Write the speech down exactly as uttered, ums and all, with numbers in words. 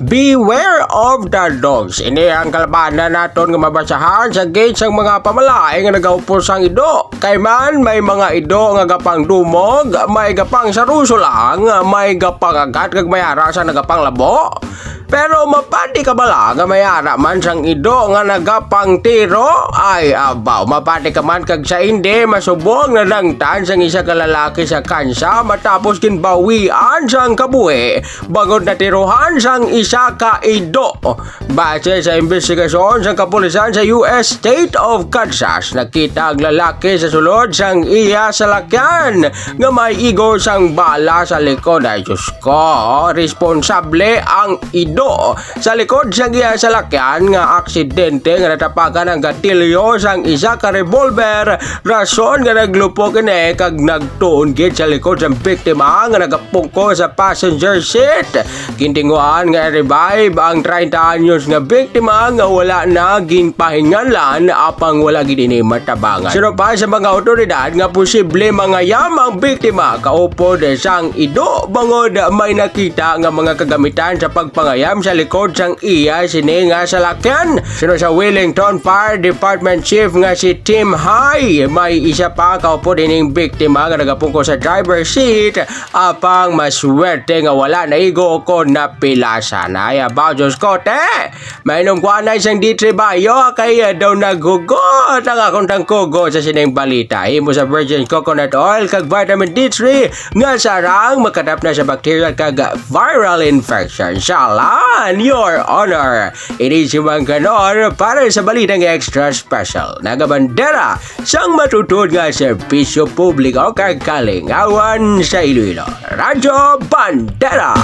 Beware of the dogs. Ini ang kalabanan naton nga mabasahan sa gate sang mga pamalae nga nagaupos sang ido. Kay man may mga ido nga gapangdumog, may gapang saruso lang, may gapangagat kag may ara sa nagapanglabo. Pero mapati ka bala nga may ara man sang ido nga nagapangtiro? Ay abaw, mapati ka man kag sa hindi masubong na nangtan sang isa ka lalaki sa kansa matapos ginbawian sang kabuhi bangod natirohan sang isa ka ido. Base sa investigasyon sang kapulisan sa U S State of Kansas, nakita ang lalaki sa sulod sang iya salakyan nga may igo sang bala sa likod. Ay, Diyos ko, responsable ang ido sa likod sang iya salakyan nga aksidente nga natapakan ang gatilyo sang isa ka revolver, rason nga naglupok ini kag nagtuon gid sa likod sang biktima nga nagapungko sa passenger seat. Gintinguhaan nga revive ang treinta anyos nga biktima nga wala na ginpahinganlan, apang wala gid ini matabangan. Suno pa sa mga awtoridad nga posible mangayam ang biktima kaupod sang ido bangod may nakita nga mga kagamitan sa pagpangayam sa likod sang iya sini nga salakyan. Suno sa Wellington Fire Department Chief nga si Tim Hai, may isa pa kaupod ining biktima nga nagapungko sa driver's seat, apang maswerte nga wala naigo kon napilasan. Ay, abaw, Diyos ko, te! Mainom ko anay sang D three Bio, kay, eh, daw naghugot ang akong tangkugo sa sining balita. Himo sa virgin coconut oil kag vitamin D three nga sarang makatapna sa bacteria kag viral infection. Shala, your honor. Ini si Mang Kanor para sa Balitang Extra Special. Nagabandera sang matutuod nga serbisyo publiko kag kalingawan sa Iloilo. Radyo Bandera.